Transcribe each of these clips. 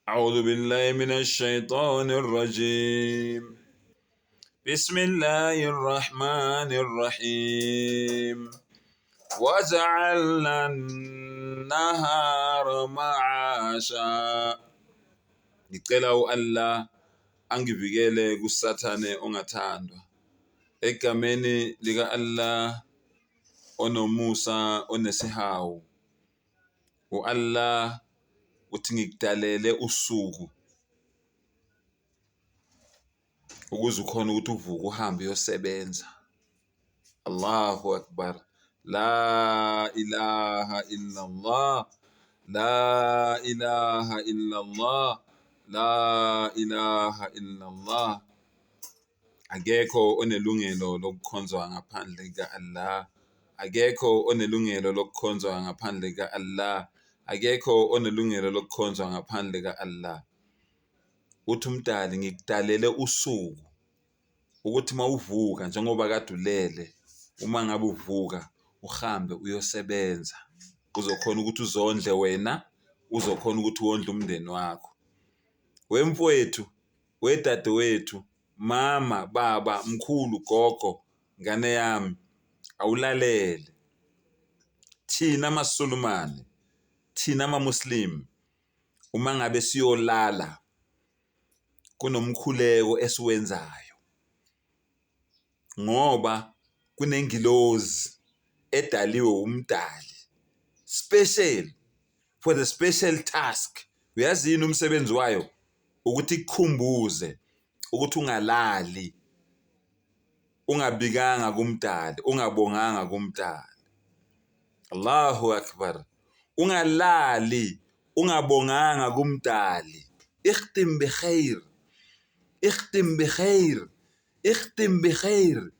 أعوذ بالله من الشيطان الرجيم بسم الله الرحمن الرحيم وجعلنا النهار معاشا. Ngicela u-Allah angivikele kuSathane ongathandwa. Egameni lika-Allah onomusa onesihawu. U-Allah uthi ngikudalele usuku ukuze ukhone ukuthi uvuke uhambe uyosebenza. Allahu Akbar. La ilaha illallah. La ilaha illallah. La ilaha illallah. Akekho onelungelo lokukhonzwa ngaphandle ka-Allah. Akekho onelungelo lokukhonzwa ngaphandle ka-Allah. Akekho onelungelo lokukhonzwa ngaphandle ka-Allah. Uthi umdali ngikudalele usuku ukuthi mawuvuka njengoba kade ulele uma ngabe uvuka uhambe uyosebenza uzokhona ukuthi uzondle wena uzokhona ukuthi wondle umndeni wakho. Wemfowethu, wedadewethu, mama, baba, mkhulu, gogo, ngane yami, awulalele. Thina maSulumane, thina maMuslim, uma ngabe siyolala kunomkhuleko esiwenzayo ngoba kunengilozi edaliwe umdali special for the special task. Uyazi yini umsebenzi wayo? Ukuthi ikukhumbuze ukuthi ungalali ungabikanga kumdali, ungabonganga kumdali. Allahu Akbar. Ungalali ungabonganga kumdali. Ikhtim bikhair. Ikhtim bikhair. Ikhtim bikhair.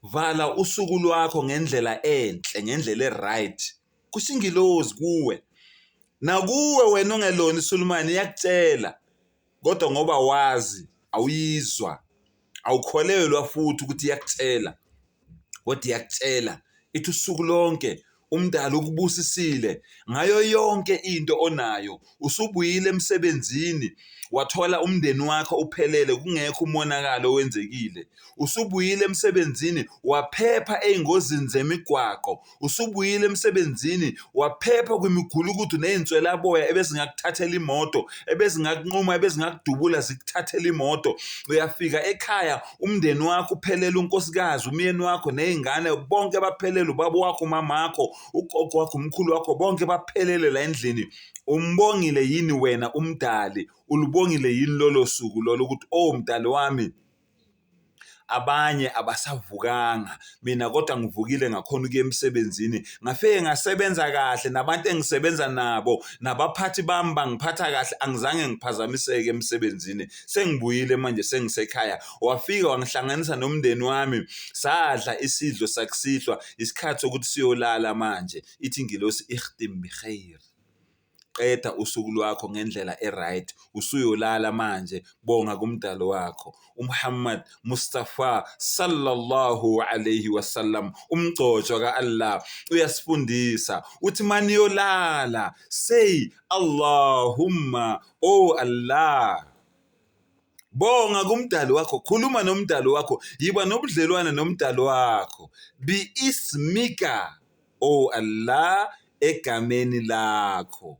Vala usuku lwakho ngendlela enhle, ngendlela e-right. Kusho ingilozi kuwe. Nakuwe wena ongelona iSulumane iyakutshela kodwa ngoba wazi awuyizwa, awukholelwa futhi ukuthi iyakutshela, kodwa iyakutshela ithi usuku lonke umdali ukubusisile ngayo yonke into onayo. Usubuyile emsebenzini wathola umndeni wakho uphelele kungekho umonakalo owenzekile. Usubuyile emsebenzini waphepha ey'ngozini zemigwaqo. Usubuyile emsebenzini waphepha kwimigulukudu ney'nswelaboya ebezingakuthathela imoto, ebezingakunquma, ebezingakudubula zikuthathela imoto. Uyafika ekhaya umndeni wakho uphelele, unkosikazi, umyeni wakho ney'ngane bonke baphelele, ubaba wakho, umamakho, ugogo wakho, umkhulu wakho, bonke baphelele la endlini. Umbongile yini wena umdali? Ulubongile yini lolo suku lolo ukuthi oh mdali wami, abanye abasavukanga mina kodwa ngivukile ngakhona ukuya emsebenzini, ngafike ngasebenza kahle nabantu engisebenza nabo nabaphathi bami bangiphatha kahle, angizange ngiphazamiseke emsebenzini. Sengibuyile manje sengisekhaya, wafika wangihlanganisa nomndeni wami, sadla isidlo sakusihlwa, isikhathi sokuthi siyolala manje. Ithi ingilosi ikhtim bikhair. Qeda usuku lwakho ngendlela e-right, usuyolala manje, bonga kumdali wakho. UMuhammad Mustafa sallallahu alayhi wasallam, umgcotshwa ka-Allah, uyasifundisa uthi maniyolala say Allahumma, oh Allah. Bonga kumdali wakho, khuluma nomdali wakho, yiba nobudlelwane nomdali wakho. Bi ismika, oh Allah, egameni lakho.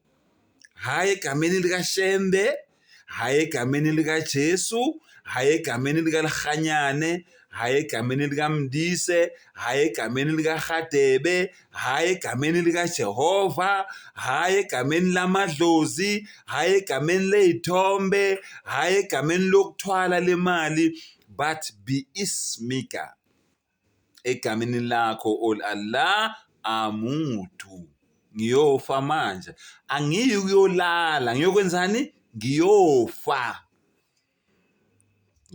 Hhayi egameni likaShembe, hhayi egameni likaJesu, hhayi egameni likaLhanyane, hhayi egameni likaMndise, hhayi egameni likaRhadebe, hhayi egameni likaJehova, hhayi egameni lamadlozi, hhayi egameni ley'thombe, hhayi egameni lokuthwala lemali, but bi ismika, egameni lakho o Allah, amutu, ngiyofa manje, angiyi kuyolala, ngiyokwenzani? Ngiyofa.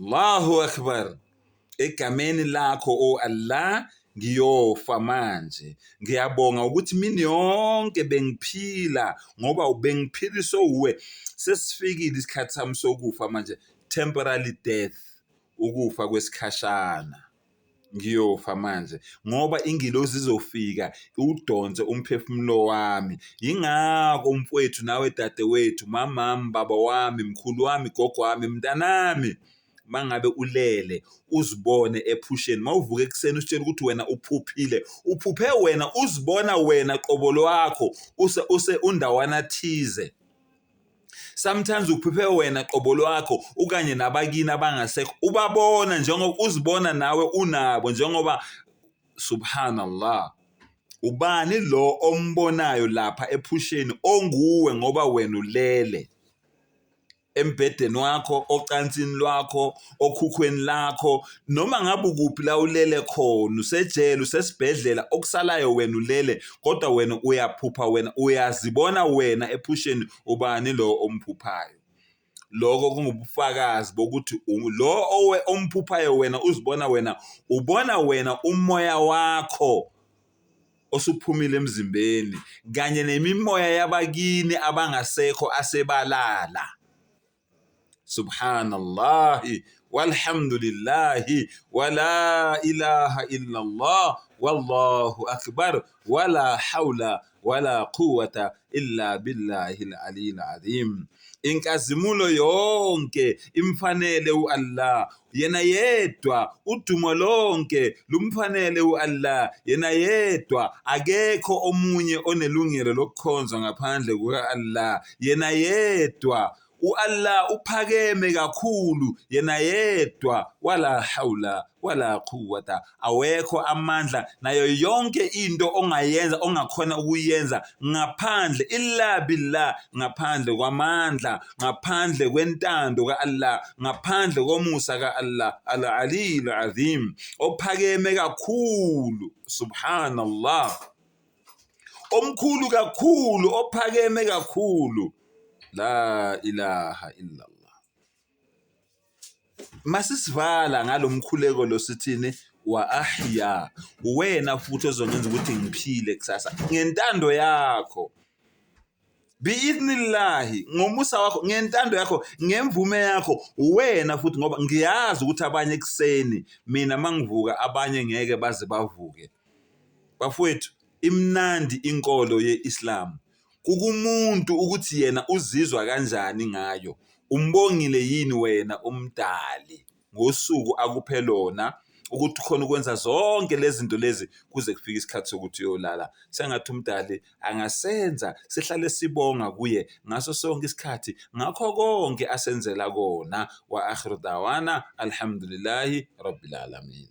Allahu Akbar. Egameni lakho o Allah ngiyofa manje. Ngiyabonga ukuthi mini yonke bengiphila ngoba ubengiphiliswe uwe. Sesifikile isikhathi sami sokufa manje, temporary death, ukufa kwesikhashana. Ngiyofa manje ngoba ingilozi izofika iwudonse umphefumulo wami. Yingakho mfowethu nawe dadewethu, mamami, baba wami, mkhulu wami, gogo wami, mntanami, mangabe ulele uzibone ephusheni, mawuvuka ekuseni usitshela ukuthi wena uphuphile, uphuphe wena uzibona wena qobo lwakho use use undawana thize. Sometimes uphuphe wena qobo lwakho ukanye nabakini abangasekho, ubabona njengoba uzibona nawe unabo njengoba subhanallah. Ubani lo ombonayo lapha ephusheni onguwe ngoba wena ulele embhedeni wakho, ocansini lwakho, okhukhweni lakho, noma ngabe ukuphi la ulele khona, usejele, usesibhedlela, okusalayo wena ulele, kodwa wena uyaphupha wena, uyazibona wena ephusheni ubani lo omphuphayo. Lokho kungubufakazi bokuthi lo omphuphayo wena uzibona wena, ubona wena umoya wakho osuphumile emzimbeni kanye nemimoya yabakini abangasekho asebalala. Subhanallahi walhamdulillahi wala ilaha illallah wallahu akbar wala hawla wala quwwata illa billahi al-aliyyil azim. Inkazimulo yonke imfanele u-Allah, yena yedwa, udumo lonke lumfanele u-Allah, yena yedwa, akekho omunye onelungelo lokukhonzwa ngaphandle kuka-Allah, yena yedwa. U-Allah uphakeme kakhulu, yena yedwa, wala hawla wala quwwata, awekho amandla nayo yonke into ongayenza ongakhona ukuyenza ngaphandle illa billah, ngaphandle kwamandla, ngaphandle kwentando ka-Allah, ngaphandle komusa ka-Allah al-Aliyul Azim, ophakeme kakhulu, subhanallah, omkhulu kakhulu, ophakeme kakhulu, la ilaha illallah. Masisivala ngalomkhuleko lo sithini? Wa ahya, uwena futhi ozongenza ukuthi ngiphile kusasa ngentando yakho, biidhnillahi, ngomusa wakho, ngentando yakho, ngemvume yakho, uwena futhi, ngoba ngiyazi ukuthi abanye ekuseni mina mangivuka abanye ngeke baze bavuke. Bafowethu, imnandi inkolo ye-Islam. Kukumuntu ukuthi yena uzizwa kanjani ngayo. Umbongile yini wena uMdali ngosuku akuphe lona ukuthi ukhona ukwenza zonke lezi zinto lezi kuze kufike isikhathi sokuthi uyolala. Sengathi uMdali angasenza sihlale sibonga kuye ngaso sonke isikhathi ngakho konke asenzela kona. Wa akhiru dawana alhamdulillahi rabbil alamin.